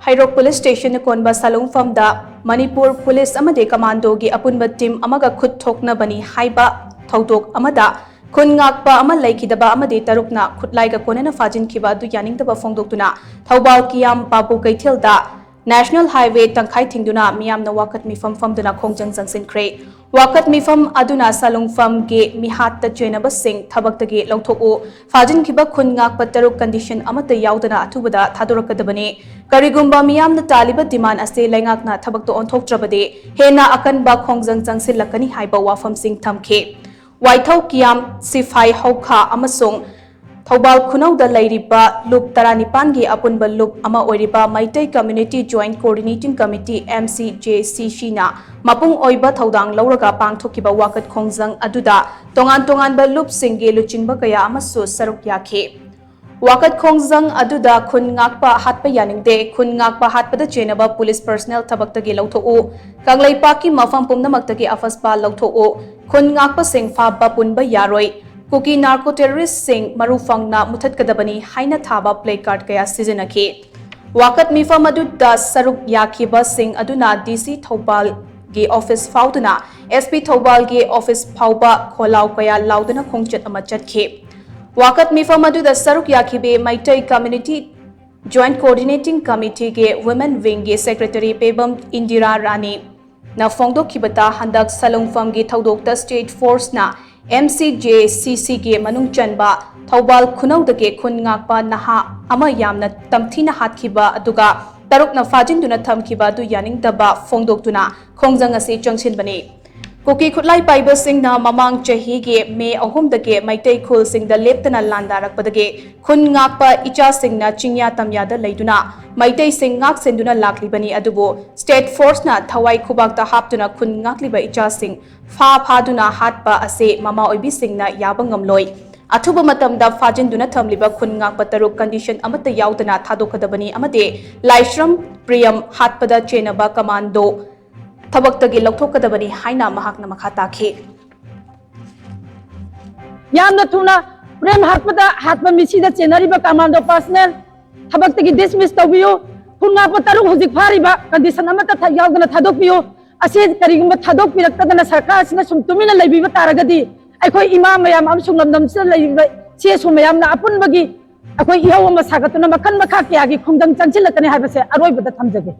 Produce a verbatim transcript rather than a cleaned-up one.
ꯍꯩꯔꯣꯛ police ꯁ꯭ꯇꯦꯁꯟꯅ ꯀꯣꯟꯕ ꯁꯂꯨꯡꯐꯝꯗ Manipur police ꯑꯃꯗꯤ ꯀꯃꯥꯟꯗꯣꯒꯤ ꯑꯄꯨꯟꯕ ꯇꯤꯝ ꯑꯃꯒ ꯈꯨꯠ ꯊꯣꯛꯅꯕꯅꯤ ꯍꯥꯏꯕ ꯊꯧꯗꯣꯛ ꯑꯃꯗ ꯈꯨꯟ ꯉꯥꯛꯄ ꯑꯃ ꯂꯩꯈꯤꯗꯕ ꯑꯃꯗꯤ ꯇꯔꯨꯛꯅ ꯈꯨꯠꯂꯥꯏꯒ ꯀꯣꯟꯅꯅ ꯐꯥꯖꯤꯟꯈꯤꯕ ꯑꯗꯨ ꯌꯥꯅꯤꯡꯗꯕ ꯐꯣꯡꯗꯣꯛꯇꯨꯅ ꯊꯧꯕꯥꯜ ꯀꯤꯌꯥꯝ ꯕꯥꯕꯨ ꯀꯩꯊꯦꯜꯗ ꯅꯦꯁꯅꯦꯜ ꯍꯥꯏꯋꯦ ꯇꯪꯈꯥꯏ ꯊꯤꯡꯗꯨꯅ ꯃꯤꯌꯥꯝꯅ ꯋꯥꯀꯠ ꯃꯤꯐꯝ ꯐꯝꯗꯨꯅ ꯈꯣꯡꯖꯪ ꯆꯪꯁꯤꯟꯈ꯭ꯔꯦ꯫ ꯋꯥꯀꯠ ꯃꯤꯐꯝ ꯑꯗꯨꯅ ꯁꯂꯨꯡꯐꯝꯒꯤ ꯃꯤꯍꯥꯠꯇ ꯆꯦꯟꯅꯕꯁꯤꯡ ꯊꯕꯛꯇꯒꯤ ꯂꯧꯊꯣꯛꯎ, ꯐꯥꯖꯤꯟꯈꯤꯕ ꯈꯨꯟ ꯉꯥꯛꯄ ꯇꯔꯨꯛ ꯀꯟꯗꯤꯁꯟ ꯑꯃꯠꯇ ꯌꯥꯎꯗꯅ ꯑꯊꯨꯕꯗ ꯊꯥꯗꯣꯔꯛꯀꯗꯕꯅꯤ꯫ ꯀꯔꯤꯒꯨꯝꯕ ꯃꯤꯌꯥꯝꯅ ꯇꯥꯜꯂꯤꯕ ꯗꯤꯃꯥꯟ ꯑꯁꯤ ꯂꯩꯉꯥꯛꯅ ꯊꯕꯛꯇ ꯑꯣꯟꯊꯣꯛꯇ꯭ꯔꯕꯗꯤ ꯍꯦꯟꯅ ꯑꯀꯟꯕ ꯈꯣꯡꯖꯪ ꯆꯪꯁꯤꯜꯂꯛꯀꯅꯤ ꯍꯥꯏꯕ ꯋꯥꯐꯝꯁꯤꯡ ꯊꯝꯈꯤ꯫ ꯋꯥꯏꯊꯧ ꯀꯤꯌꯥꯝ, ꯁꯤꯐꯥꯏ ꯍꯧꯈꯥ ꯑꯃꯁꯨꯡ ꯊꯧꯕꯥꯜ ꯈꯨꯅꯧꯗ ꯂꯩꯔꯤꯕ ꯂꯨꯞ ꯇꯔꯥꯅꯤꯄꯥꯟꯒꯤ ꯑꯄꯨꯟꯕ ꯂꯨꯞ ꯑꯃ ꯑꯣꯏꯔꯤꯕ Meitei community joint coordinating committee, M C J C C ꯅ ꯃꯄꯨꯡ ꯑꯣꯏꯕ ꯊꯧꯗꯥꯡ ꯂꯧꯔꯒ ꯄꯥꯡꯊꯣꯛꯈꯤꯕ ꯋꯥꯀꯠ ꯈꯣꯡꯖꯪ ꯑꯗꯨꯗ ꯇꯣꯉꯥꯟ ꯇꯣꯉꯥꯟꯕ ꯂꯨꯞꯁꯤꯡꯒꯤ ꯂꯨꯆꯤꯡꯕ ꯀꯌꯥ ꯑꯃꯁꯨ ꯁꯔꯨꯛ ꯌꯥꯈꯤ꯫ ꯋꯥꯀꯠ ꯈꯣꯡꯖꯪ ꯑꯗꯨꯗ ꯈꯨꯟ ꯉꯥꯛꯄ ꯍꯥꯠꯄ ꯌꯥꯅꯤꯡꯗꯦ, ꯈꯨꯟ ꯉꯥꯛꯄ ꯍꯥꯠꯄꯗ ꯆꯦꯟꯅꯕ ꯄꯨꯂꯤꯁ ꯄꯔꯁꯅꯦꯜ ꯊꯕꯛꯇꯒꯤ ꯂꯧꯊꯣꯛꯎ, ꯀꯪꯂꯩꯄꯥꯛꯀꯤ ꯃꯐꯝ ꯄꯨꯝꯅꯃꯛꯇꯒꯤ ꯑꯐꯁꯄꯥꯜ ꯂꯧꯊꯣꯛꯎ, ꯈꯨꯟ ꯉꯥꯛꯄꯁꯤꯡ ꯐꯥꯕ ꯄꯨꯟꯕ ꯌꯥꯔꯣꯏ, ꯀꯨꯀꯤ ꯅꯥꯔꯀꯣ ꯇꯦꯔꯣꯔꯤꯁ꯭ꯠꯁꯤꯡ ꯃꯔꯨ ꯐꯪꯅ ꯃꯨꯊꯠꯀꯗꯕꯅꯤ ꯍꯥꯏꯅ ꯊꯥꯕ ꯄ꯭ꯂꯦ ꯀꯥꯔꯗ ꯀꯌꯥ ꯁꯤꯖꯤꯟꯅꯈꯤ꯫ ꯋꯥꯀꯠ ꯃꯤꯐꯝ ꯑꯗꯨꯗ ꯁꯔꯨꯛ ꯌꯥꯈꯤꯕꯁꯤꯡ ꯑꯗꯨꯅ D C ꯊꯧꯕꯥꯜꯒꯤ ꯑꯣꯐꯤꯁ ꯐꯥꯎꯗꯨꯅ S P ꯊꯧꯕꯥꯜꯒꯤ ꯑꯣꯐꯤꯁ ꯐꯥꯎꯕ ꯈꯣꯜꯂꯥꯎ ꯀꯌꯥ ꯂꯥꯎꯗꯨꯅ ꯈꯣꯡꯆꯠ ꯑꯃ ꯆꯠꯈꯤ꯫ ꯋꯥꯀꯠ ꯃꯤꯐꯝ ꯑꯗꯨꯗ ꯁꯔꯨꯛ ꯌꯥꯈꯤꯕꯤ ꯃꯩꯇꯩ ꯀꯝꯃ꯭ꯌꯨꯅꯤꯇꯤ ꯖꯣꯏꯟꯠ ꯀꯣꯑꯣꯔꯗꯤꯅꯦꯇꯤꯡ ꯀꯃꯤꯇꯤꯒꯤ ꯋꯨꯃꯦꯟ ꯋꯤꯡꯒꯤ ꯁꯦꯀ꯭ꯔꯦꯇꯔꯤ ꯄꯦꯕꯝ ꯏꯟꯗꯤꯔꯥ ꯔꯥꯅꯤꯅ ꯐꯣꯡꯗꯣꯛꯈꯤꯕꯗ, ꯍꯟꯗꯛ ꯁꯂꯨꯡꯐꯝꯒꯤ ꯊꯧꯗꯣꯛꯇ ꯁ꯭ꯇꯦꯠ ꯐꯣꯔꯁꯅ M C J C C ꯒꯤ ꯃꯅꯨꯡ ꯆꯟꯕ ꯊꯧꯕꯥꯜ ꯈꯨꯅꯧꯗꯒꯤ ꯈꯨꯟ ꯉꯥꯛꯄ ꯅꯍꯥ ꯑꯃ ꯌꯥꯝꯅ ꯇꯝꯊꯤꯅ ꯍꯥꯠꯈꯤꯕ ꯑꯗꯨꯒ ꯇꯔꯨꯛꯅ ꯐꯥꯖꯤꯟꯗꯨꯅ ꯊꯝꯈꯤꯕ ꯑꯗꯨ ꯌꯥꯅꯤꯡꯗꯕ ꯐꯣꯡꯗꯣꯛꯇꯨꯅ ꯈꯣꯡꯖꯪ ꯑꯁꯤ ꯆꯪꯁꯤꯟꯕꯅꯤ꯫ ꯀꯨꯀꯤ ꯈꯨꯠꯂꯥꯏ ꯄꯥꯏꯕꯁꯤꯡꯅ ꯃꯃꯥꯡ ꯆꯍꯤꯒꯤ ꯃꯦ ꯑꯍꯨꯝꯗꯒꯤ ꯃꯩꯇꯩ ꯈꯨꯜꯁꯤꯡꯗ ꯂꯦꯞꯇꯅ ꯂꯥꯟꯗꯥꯔꯛꯄꯗꯒꯤ ꯈꯨꯟ ꯉꯥꯛꯄ ꯏꯆꯥꯁꯤꯡꯅ ꯆꯤꯡꯌꯥ ꯇꯝꯌꯥꯗ ꯂꯩꯗꯨꯅ ꯃꯩꯇꯩꯁꯤꯡ ꯉꯥꯛ ꯁꯦꯟꯗꯨꯅ ꯂꯥꯛꯂꯤꯕꯅꯤ꯫ ꯑꯗꯨꯕꯨ ꯁ꯭ꯇꯦꯠ ꯐꯣꯔꯁꯅ ꯊꯋꯥꯏ ꯈꯨꯕꯥꯛꯇ ꯍꯥꯞꯇꯨꯅ ꯈꯨꯟ ꯉꯥꯛꯂꯤꯕ ꯏꯆꯥꯁꯤꯡ ꯐꯥ ꯐꯥꯗꯨꯅ ꯍꯥꯠꯄ ꯑꯁꯤ ꯃꯃꯥ ꯑꯣꯏꯕꯤꯁꯤꯡꯅ ꯌꯥꯕ ꯉꯝꯂꯣꯏ꯫ ꯑꯊꯨꯕ ꯃꯇꯝꯗ ꯐꯥꯖꯤꯟꯗꯨꯅ ꯊꯝꯂꯤꯕ ꯈꯨꯟ ꯉꯥꯛꯄ ꯇꯔꯨꯛ ꯀꯟꯗꯤꯁꯟ ꯑꯃꯠꯇ ꯌꯥꯎꯗꯅ ꯊꯥꯗꯣꯛꯀꯗꯕꯅꯤ ꯑꯃꯗꯤ ꯂꯥꯏꯁ꯭ꯔꯝ ꯄ꯭ꯔꯤꯌꯝ ꯍꯥꯠꯄꯗ ꯆꯦꯟꯅꯕ ꯀꯃꯥꯟꯗꯣ ꯊꯕꯛꯇꯒꯤ ꯂꯧꯊꯣꯛꯀꯗꯕꯅꯤ ꯍꯥꯏꯅ ꯃꯍꯥꯛꯅ ꯃꯈꯥ ꯇꯥꯈꯤ꯫ ꯌꯥꯝꯅ ꯊꯨꯅ ꯄ꯭ꯔꯦꯝ ꯍꯥꯠꯄꯗ ꯍꯥꯠꯄ ꯃꯤꯁꯤꯗ ꯆꯦꯟꯅꯔꯤꯕ ꯀꯃꯥꯟꯗꯣ ꯄꯔꯁꯅꯦꯜ ꯊꯕꯛꯇꯒꯤ ꯗꯤꯁꯃꯤꯁ ꯇꯧꯕꯤꯌꯨ꯫ ꯈꯨꯟꯉꯥꯛꯄ ꯇꯔꯨꯛ ꯍꯧꯖꯤꯛ ꯐꯥꯔꯤꯕ condition ꯑꯃꯠꯇ ꯊ-, ꯌꯥꯎꯗꯅ ꯊꯥꯗꯣꯛꯄꯤꯌꯨ꯫ ꯑꯁꯤ ꯀꯔꯤꯒꯨꯝꯕ ꯊꯥꯗꯣꯛꯄꯤꯔꯛꯇꯗꯅ ꯁꯔꯀꯥꯔ ꯑꯁꯤꯅ ꯁꯨꯝ ꯇꯨꯃꯤꯟꯅ ꯂꯩꯕꯤꯕ ꯇꯥꯔꯒꯗꯤ ꯑꯩꯈꯣꯏ ꯏꯃꯥ ꯃꯌꯥꯝ ꯑꯃꯁꯨꯡ ꯂꯝꯗꯝꯁꯤꯗ ꯂꯩꯔꯤꯕ ꯏꯆꯦꯁꯨ ꯃꯌꯥꯝꯅ ꯑꯄꯨꯟꯕꯒꯤ ꯑꯩꯈꯣꯏ ꯏꯍꯧ ꯑꯃ ꯁꯥꯒꯠꯇꯨꯅ ꯃꯈꯜ ꯃꯈꯥ ꯀꯌꯥꯒꯤ ꯈꯨꯡꯒꯪ ꯆꯪꯁꯤꯜꯂꯛꯀꯅꯤ ꯍꯥꯏꯕꯁꯦ ꯑꯔꯣꯏꯕꯗ ꯊꯝꯖꯒꯦ꯫